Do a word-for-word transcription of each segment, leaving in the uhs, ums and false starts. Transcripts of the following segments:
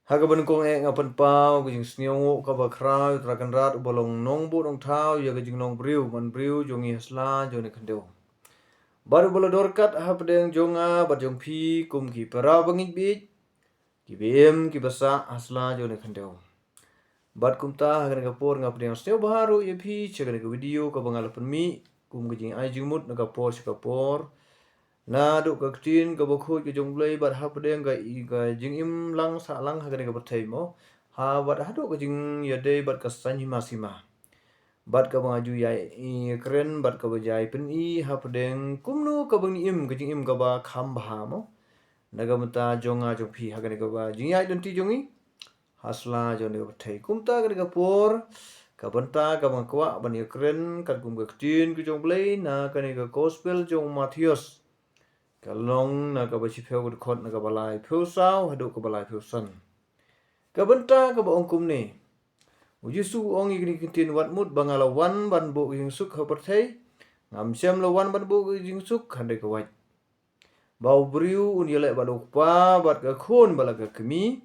Ha kaba nyngkong eh nga pynpaw ka jingsngewnguh kaba khraw ïa u Trai Kynrad uba long nongbuh nongthaw ïa ka jinglong briew man briew jong ngi ha sla jong kane ka khyndew. Bad uba la don ryngkat hapdeng jong nga bad jong phi kum ki para bangeit baieit, kiba im kiba sah ha sla jong kane ka khyndew. Bad kumta ha kane ka por nga pdiang sngewbha ruh ïa phi sha kane ka video kaba nga la pynmih kum ka jingai jingmut na ka por sha ka por. Naduh ka ktien kaba khuid ka jong U Blei bad hapdeng ka i ka jingim lang sah lang ha kane ka pyrthei mo. Ha bad haduh ka jingïadei bad ka saiñ hima sima. Bad kaba nga ju ïai kren bad kaba jai pyni hapdeng kumno kaba ngi im ka jingim kaba kham bha mo. Na ka bynta jong nga jong phi ha kane kaba jingïaid lynti jong ngi ha sla jong kane ka pyrthei. Kumta kane ka por ka bynta kaba nga kwah ban ïakren katkum ka ktien ka jong U Blei na kane ka gospel jong u Mathaios. Ka long na kaba shiphew ka dkhot na kaba laiphew saw haduh kaba laiphew san. Ka bynta kaba ong kumne. U Jisu u ong ïa kine ki ktien, wat mut ba nga la wan ban buh ka jingsuk ha pyrthei. Ngam shym la wan ban buh ka jingsuk hynrei ka wait. Ba u briew un ïaleh bad u kpa bad ka khun bad la ka kmie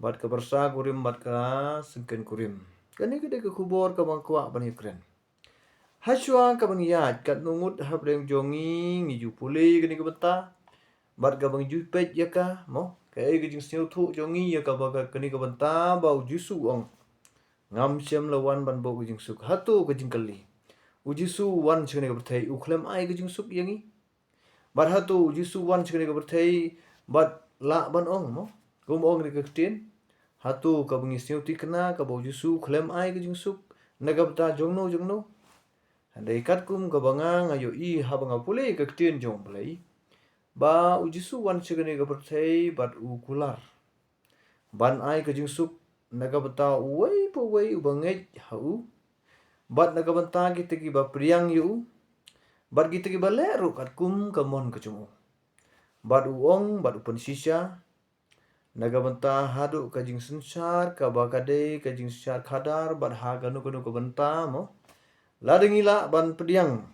bad ka pyrsa kurim bad ka syngken kurim. Kane ka dei ka khubor kaba nga kwah ban ïakren. Hashwa kaba ngi ïaid katno ngut hapdeng jong ngi ngi ju pule kane ka bynta bad kaba ngi ju peit ïa ka mo kaei ka jingsngewthuh jong ngi ïa kaba ka kane ka bynta ba u Jisu u ong ngam shym la wan ban buh ka jingsuk. Hato ka jingkylli, u Jisu u wan sha kane ka pyrthei u khlem ai ka jingsuk ïa ngi? Bad hato u Jisu u wan sha kane ka pyrthei bad lah ban ong mo kum ong kane ka ktien? Hato kaba ngi sngewthikna kaba u Jisu u khlem ai ka jingsuk na ka bynta jongno jongno? Hynrei katkum kaba nga nga ïohi haba nga pule ka ktien jong U Blei ba u Jisu u wan sha kane ka pyrthei bad u kular ban ai ka jingsuk na ka bynta uwei pa uwei uba ngeit ha u bad na ka bynta kita kiba pdiang ïa u bad kita kiba leh ruh katkum ka mon ka jong u. Bad u ong bad u pynshisha na ka bynta haduh ka jingsynshar kaba ka dei ka jingsynshar khadar bad ha kano kano ka bynta mo. Lada ngi lah ban pdiang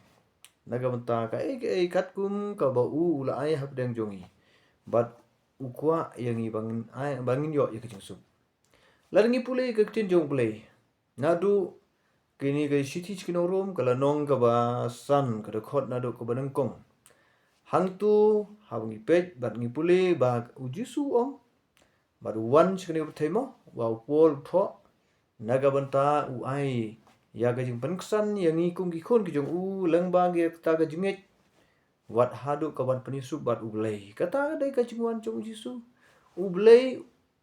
na ka bynta kaei kaei katkum kaba u u la ai hapdeng jong ngi bad u kwah ïa ngi ba ngin ai ba ngin ïoh ïa ka jingsuk. Lada ngi pule ka ktien jong U Blei naduh kine ka shithi sha ki nong Rom ka lynnong kaba san ka dkhot naduh kaba nyngkong. Hangto haba ngi peit bad ngi pule ba u Jisu u ong bad u wan sha kane ka pyrthei mo ba u Paul u thoh na ka bynta u ai ïa ka jingpynksan ïa ngi kum ki khun ki jong u lyngba kata ka jingngeit wat haduh ka ban pynïasuk bad U Blei. Kata ka dei ka jingwan jong u Jisu. U Blei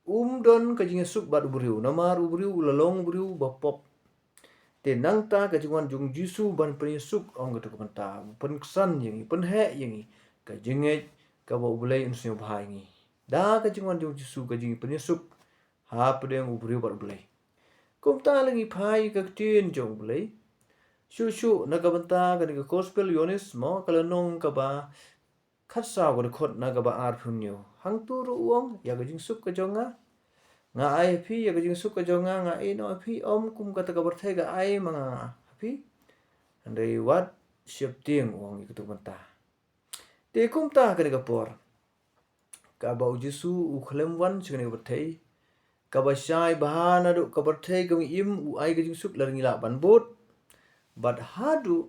um don ka jingïasuk bad u briew namar u briew u la long u briew ba pop. Te nangta ka jingwan jong u Jisu ban pynïasuk ong kata ka bynta u pynksan ïa ngi pynheh ïa ngi ka jingngeit kaba U Blei un sngewbha ïa ngi. Da ka jingwan jong u Jisu ka jingpynïasuk hapdeng u briew bad U Blei. Kumta lada ngi phai ka ktien jong U Blei shuh shuh na ka bynta kane ka gospel Ïoannis mo ka lynnong kaba khatsaw ka dkhot na kaba arphew hynñiew. Hangto ruh u ong ïa ka jingsuk ka jong nga. Nga ai ha phi ïa ka jingsuk ka jong nga, nga ai noh ha phi, ym kum kata ka pyrthei ka ai ma nga ha phi. Hynrei wat sheptieng u ong ïa kata ka bynta. Te kumta kane ka por kaba u Jisu u khlem wan sha kane ka pyrthei kaba shai bha naduh ka pyrthei ka ngi im u ai ka jingsuk lada ngi lah ban bud. Bad haduh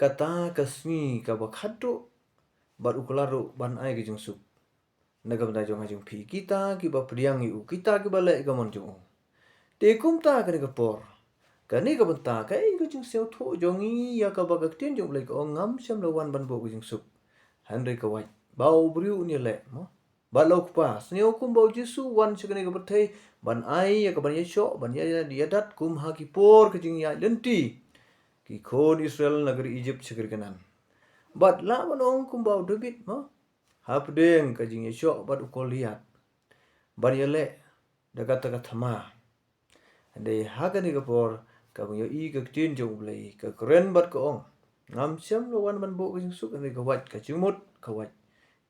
kata ka sngi kaba khatduh bad u kular ruh ban ai ka jingsuk. Na ka bynta jong nga jong phi kita kiba pdiang ïa u kita kiba leh ka mon jong u. Te kumta kane ka por kane ka bynta kaei ka jingsngewthuh jong ngi ïa kaba ka ktien jong U Blei ka ong ngam shym la wan ban buh ka jingsuk hynrei ka wait ba u briew un ïaleh mo. Bad la u kpa sngew kumba u Jisu u wan sha kane ka pyrthei ban ai ïa ka ban ïashoh ban ïa ïa dat kum ha ki por ka jingïaid lynti ki khun Israel na ka ri Egypt sha ka ri Kanaan. Bad lah ban ong kumba u David mo hapdeng ka jingïashoh bad u Goliath ban ïaleh da kata ka thma. Hynrei ha kane ka por kaba ngi ïohi ka ktien jong U Blei ka kren bad ka ong ngam shym la wan ban buh ka jingsuk hynrei ka wait ka jingmut ka wait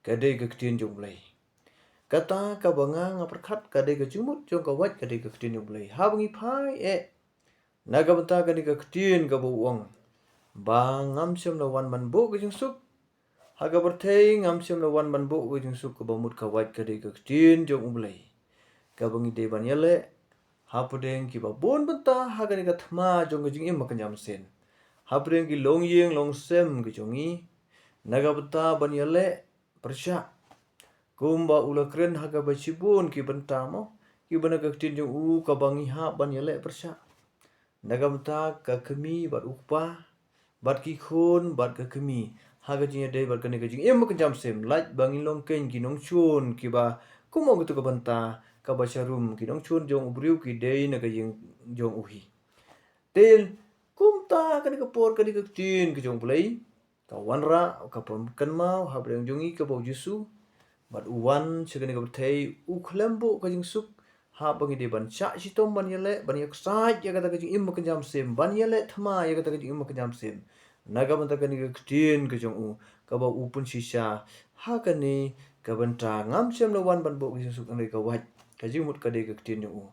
ka dei ka ktien jong U Blei. Kata kaba nga nga pyrkhat ka dei ka jingmut jong ka wait ka dei ka ktien jong U Blei. Haba ngi phai eh na ka bynta kane ka ktien kaba u ong ba ngam shym la wan ban buh ka jingsuk. Ha ka pyrthei ngam shym la wan ban buh ka jingsuk kaba mut ka wait ka dei ka ktien jong U Blei. kaba ngi dei ban ïaleh hapdeng kiba bun bynta ha kane ka thma jong ka jingim ba kynja mynsiem. Hapdeng ki longïing longsem ki jong ngi, na ka bynta ban ïaleh pyrshah, kumba u la kren ha kaba shibun ki bynta mo, kiba na ka ktien jong u kaba ngi hap ban ïaleh pyrshah. Na ka bynta ka kmie bad u kpa, bad ki khun bad ka kmie, ha ka jingïadei bad kane ka jingim ba kynja mynsiem, lait ba ngin long kein ki nongshun kiba kum ong katu ka bynta kaba sharum, ki nongshun jong u briew ki dei na ka ïing jong u hi. Te kumta kane ka por kane ka ktien ka jong u Blei ka wanrah, ka pynkynmaw hapdeng jong ngi kaba u Jisu bad u wan sha kane ka pyrthei, u khlem buh ka jingsuk, haba ngi dei ban shah shitom ban ïaleh, ban ïaksaid ïa kata ka jingim ba kynja mynsiem, ban ïaleh thma ïa kata ka jingim ba kynja mynsiem. Na ka bynta kane ka ktien ka jong u kaba u pynshisha ha kane ka bynta, ngam shym la wan ban buh ka jingsuk, hynrei ka wait, ka jingmut ka dei ka ktien jong u.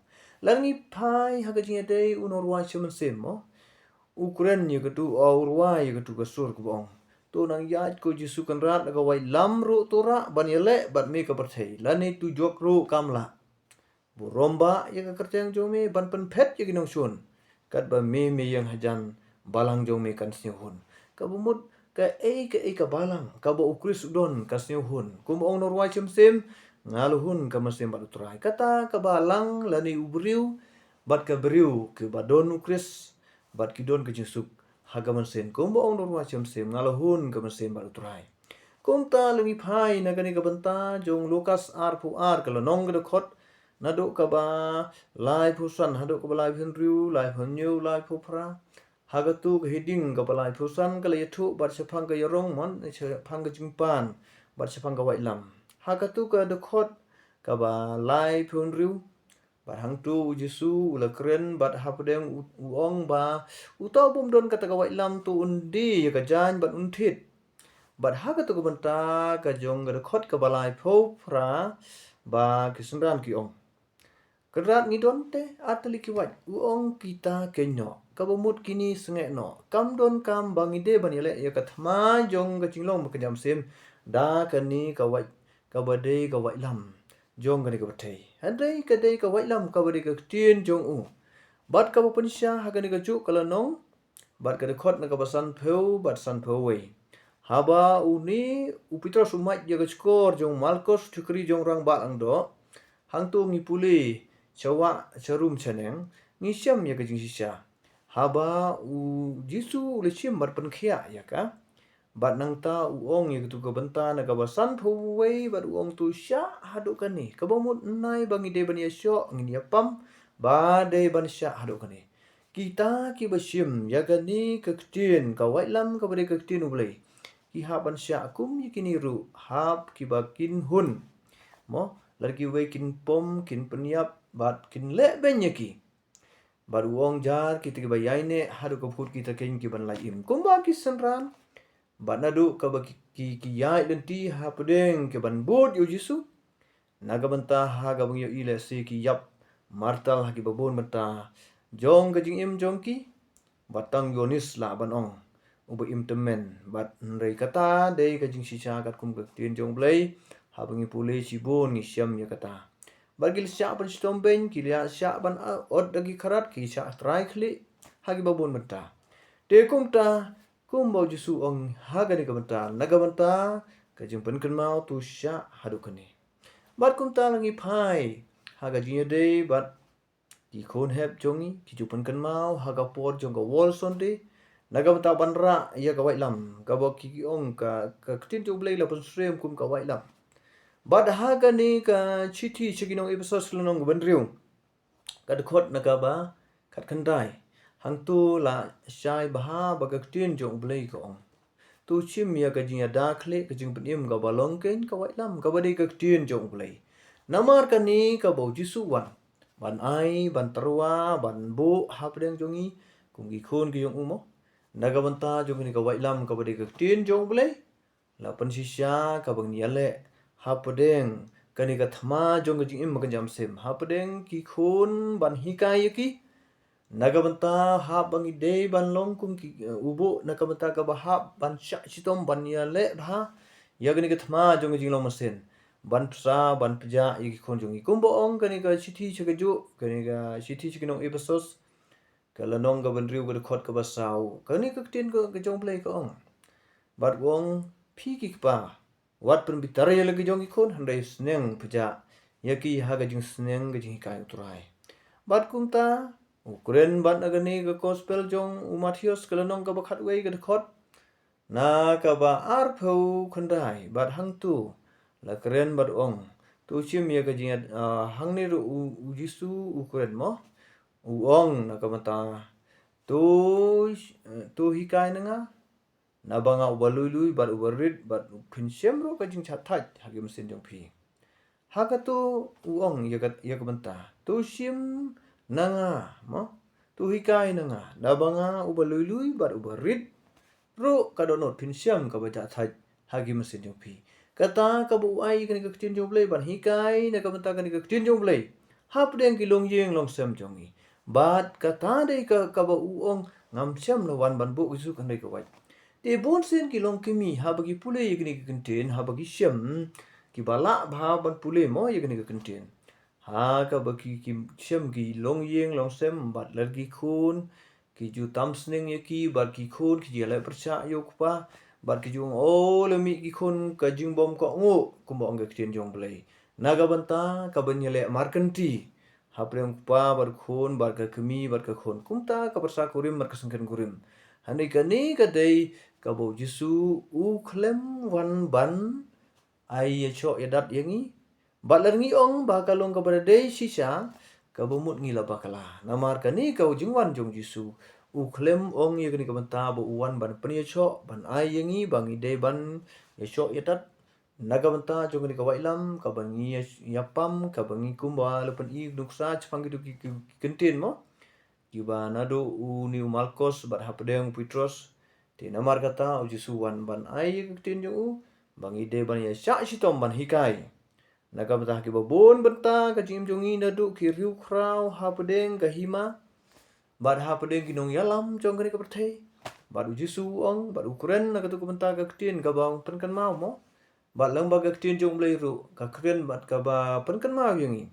Lada ngi phai ha ka jingïadei u nongrwai shemphang mynsiem mo, u kren ïa katu, u rwai ïa katu ka sur kaba ong, to nang ïaid ko Jisu Kynrad, la ka waitlam ruh to rah ban ïaleh bad me ka pyrthei, lane to jok ruh kam lah. Burom bah ïa ka kyrteng jong me ban pynphet ïa ki nongshun, katba me me ïeng hajan, balang jong me kan sngewhun. Kaba mut kaei kaei ka balang kaba u Khrist u don ka sngewhun. Kumba ong u nongrwai shemphang mynsiem, nga la hun ka mynsiem bad u Trai. Kata ka balang lane u briew bad ka briew kiba don u Khrist bad ki don ka jingsuk ha ka mynsiem. Kumba ong u nongrwai shemphang mynsiem, nga la hun ka mynsiem bad u Trai. Kumta lada ngi phai na kane ka bynta jong u Lukas arphew ar, ka lynnong ka dkhot naduh kaba laiphew san haduh kaba laiphew hynriew, laiphew hynñiew, laiphew phra. Ha katu ka heading kaba laiphew san ka la ïathuh bad shaphang ka ïarung mon, shaphang ka jingpan bad shaphang ka waitlam. Ha katu ka dkhot kaba laiphew hynriew, bad hangtu u Jisu u la kren bad hapdeng u, u ong ba uta u bym don kata ka waitlam to un die ïa ka jaiñ bad un thied. Bad ha katu ka bynta ka jong ka dkhot kaba laiphew phra, ba ki synran ki ong, Kynrad, ngi don te ar tylli ki wait. U ong, kita keiñ noh. Kaba mut kine sngewbha noh. Kam don kam ba ngi dei ban ïaleh ïa ka thma jong ka jinglong ba kynja mynsiem da kane ka wait, kaba dei ka waitlam jong kane ka pyrthei. Hynrei ka dei ka waitlam kaba dei ka ktien jong u. Bad kaba pynshisha ha kane kajuh ka lynnong, bad ka dkhot na kaba sanphew bad sanphew wei. Haba une u Petros u mad ïa ka shkor jong u Malkos, u shakri jong u Rangbah Langdoh, hangtu ngi pule sha wah sha rum shaneng, ngi shem ïa ka jingshisha. Haba u Jisu u la shim bad pynkhiah ïa ka, bad nangta u ong ïa katu ka bynta na kaba sanphew wei, bad u ong, to shah haduh kane. Kaba mut nai ba ngi dei ban ïashoh, ngin ïapam ba dei ban shah haduh kane. Kita kiba shim ïa kane ka ktien, ka waitlam kaba dei ka ktien U Blei, ki hap ban shah kum ïa kine ruh, hap kiba kin hun. Mo, lada kiwei kin pom, kin pynïap bad kin leh beiñ ïa ki. Bad u ong, jar kita kiba ïaineh haduh kaba kut kita keiñ ki ban lait im kumba ki synran. Bad naduh kaba ki, ki, ki ïaid lynti hapdeng ki ban bud ïa u Jisu, na ka bynta ha kaba ngi ïohi lehse ki ïap martar ha kiba bun bynta jong ka jingim jong ki. Bad tang u Ïoannis lah ban ong, uba im tymmen. Bad hynrei kata dei ka jingshisha katkum ka ktien jong U Blei. Haba ngi pule shibun ngi shem ïa kata. Bad ki la shah ban shitom beiñ, ki la shah ban, ah, ot da ki kharat, ki shah trai khlieh ha kiba bun bynta. Te kumta, kumba u Jisu u ong ha kane ka bynta, na ka bynta ka jingpynkynmaw, to shah haduh kane. Bad kumta lada ngi phai ha ka jingïadei bad ki khun hep jong ngi, ki ju pynkynmaw ha ka por jong ka World Sunday na ka bynta ban rah ïa ka waitlam, kaba ki, ki ong ka, ka ktien jong U Blei la pynsyriem kum ka waitlam. Bad ha kane ka shithi sha ki nong Ephesos, lynnong kaba hynriew, ka dkhot na kaba khatkhyndai, hangtu la shai bha ba ka ktien jong U Blei ka ong, to shim ïa ka jingïada khlieh, ka jingpynim kaba long kein ka waitlam, kaba dei ka ktien jong U Blei. Namar kane kaba u Jisu u wan ban ai, ban tyrwa, ban buh hapdeng jong ngi kum ki khun ki jong u, mo, na ka bynta jong kane ka waitlam kaba dei ka ktien jong U Blei. La pynshisha kaba ngin ïaleh hapdeng kane ka thma jong ka jingim ba kynja mynsiem, hapdeng ki khun ban hikai ïa ki. Na ka bynta haba ngi dei ban long kum ki, eh, u buh, na ka bynta kaba hap ban shah shitom ban ïaleh bha ïa kane ka thma jong ka jinglong mynsiem. ban psa, ban pjah ïa ki khun jong ngi. Kumba ong kane ka shithi sha ka juh, kane ka shithi sha ki nong Ephesos, ka lynnong kaba hynriew, ka dkhot kaba saw. Kane ka ktien ka, ka jong U Blei ka ong. Bad u ong, phi ki kpa, wat pynbitar ïa la ki jong ki khun, hynrei sneng pjah ïa ki ha ka jingsneng ka jinghikai U Trai. Bad kumta, u kren bad na kane ka gospel jong u Mathaios, ka lynnong kaba khatwei, ka dkhot na kaba arphew khyndai, bad hangto la kren bad ong, to shim ïa ka jingïa, ah, hangne ruh u, u Jisu u kren mo, u ong na ka bynta, to, eh, to hikai na nga, naba nga uba lui lui bad uba rit, bad phin shem ruh ka jingshah thait ha ki mynsiem jong phi. Ha kato u ong ïa ka, ïa ka bynta, to shim na nga, mo? To hikai na nga, naba nga uba lui lui bad uba rit ruh, ka dohnud phin shem kaba shah thait ha ki mynsiem jong phi. Kata kaba u ai kane ka ktien jong U Blei ban hikai na ka bynta kane ka ktien jong U Blei hapdeng ki longïing longsem jong ngi. Bad kata dei ka, kaba u ong, ngam shym la wan ban buh ka suk, hynrei ka wait. Te bun sien ki longkmie haba ki pule ïa kane ka ktien, haba ki shem, kiba lah bha ban pule mo ïa kane ka ktien. Ha kaba ki, ki shem ki longïing longsem bad la ki khun, ki ju tam sneng ïa ki, bad ki khun ki ju ïaleh pyrshah ïa u kpa, bad ki ju ong, o la mih ki khun ka jingbym kohnguh, kumba ong ka ktien jong U Blei. Na ka bynta kaban ïaleh markynti hapdeng u kpa bad u khun, bad ka kmie bad ka khun, kumta ka pyrsa kurim bad ka syngkien kurim. Hynrei kane ka dei kaba u Jisu u khlem wan ban ai ïashoh ïadat ïa ngi. Bad lada ngi ong ba ka long kaba dei shisha, kaba mut ngi la bakla. Namar kane ka jingwan jong u Jisu, u khlem ong ïa kane ka bynta ba u wan ban pynïashoh, ban ai ïa ngi ba ngi dei ban ïashoh ïadat na ka bynta jong kane ka waitlam, kaba ngi ïa, ïapam, kaba ngi kumba la pyni nuksa shaphang kito ki, ki, ki ktien mo, kiba naduh une u Malkos bad hapdeng u Petros. Te namar kata u Jisu wan ban ai ïa ka ktien jong u, ba ngi dei ban ïashah shitom ban hikai. Na ka bynta kiba bun bynta ka jingim jong ngi naduh ki riewkhraw hapdeng ka hima, bad hapdeng ki nongïalam jong kane ka pyrthei. Bad u Jisu u ong, bad u kren na kato ka bynta ka ktien kaba ong pynkynmaw mo. Bad lyngba ka ktien jong U Blei ruh, ka kren bad kaba pynkynmaw ïa ngi.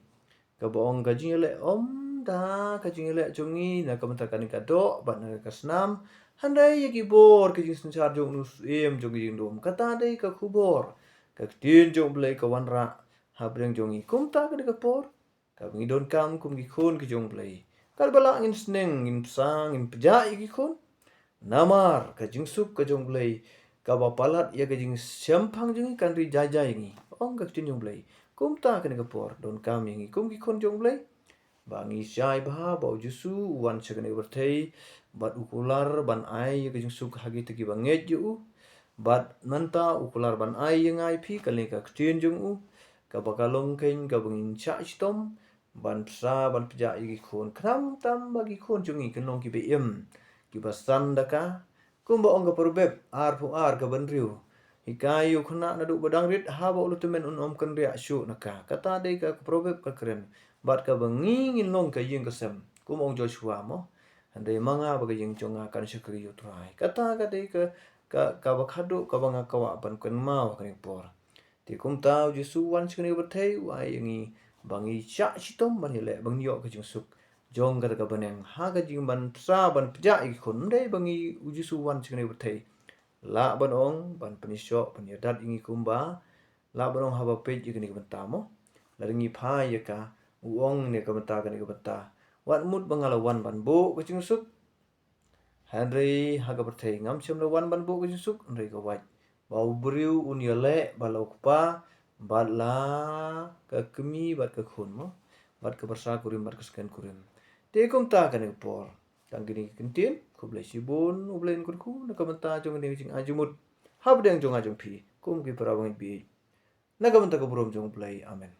Kaba ong ka jingïaleh ym da ka jingïaleh jong ngi na ka bynta kane ka doh bad na ka snam, hynrei ïa ki bor ka jingsynshar jong u Syiem jong ka jingdum. Kata dei ka khubor ka ktien jong U Blei ka wanrah hapdeng jong ngi. Kumta kane ka por, kaba ngi donkam kum ki khun ki jong U Blei, katba lah ngin sneng, ngin psa, ngin pjah ïa ki khun. Namar ka jingsuk ka jong U Blei kaba palat ïa ka jingshemphang jong ngi kan ri jai jai ïa ngi, ong ka ktien jong U Blei. Kumta kane ka por, donkam ïa ngi kum ki khun jong U Blei, ba ngi shai bha ba u Jisu u wan sha kane ka pyrthei, bad u kular ban ai ïa ka jingsuk ha kita kiba ngeit ïa u. Bad mynta u kular ban ai ïa nga ïa phi kane ka ktien jong u, kaba ka long keiñ kaba ngin shah shitom ban psa, ban pjah ïa ki khun. Khnang tam ba ki khun jong ngi kin long kiba im, kiba san da ka. Kumba ong ka Proverb arphew ar kaba hynriew, hikai ïa u khynnah naduh ba dang rit, haba u la tymmen un ym kynriah shuh na ka. Kata dei ka Proverb ka kren bad kaba ngi ngin long ka ïing ka sem, kumba ong Joshua mo. Hynrei ma nga bad ka ïing jong nga kan shakri ïa u Trai. Kata ka dei ka, ka, kaba khadduh kaba nga kwah ban kynmaw ha kane ka por. Te kumta u Jisu u wan sha kane ka pyrthei, u ai ïa ngi ba ngi shah shitom ban ïaleh, ba ngin ïoh ka jingsuk jong kata ka bneng ha ka jingban psa, ban pjah ïa ki khun. Ym dei ba ngi, u Jisu u wan sha kane ka pyrthei lah ban ong, ban pynïashoh, ban ïadat ïa ngi kumba, lah ban ong haba peit ïa kane ka bynta mo. Lada ngi phai ïa ka, u ong ne ka bynta, kane ka bynta, wat mut ba nga la wan ban buh ka jingsuk. Hynrei ha ka pyrthei ngam shym la wan ban buh ka jingsuk, hynrei ka wait ba u briew un ïaleh bad la u kpa, bad la ka kmie bad ka khun mo, bad ka pyrsa kurim bad ka syngkien kurim. Te kumta kane ka por, tang kine ki ktien, khublei shibun, U Blei un kyrkhu na ka bynta jong kane ka jingai jingmut hapdeng jong nga jong phi, kum ki para bangeit bieit, na ka bynta ka burom jong U Blei. Amen.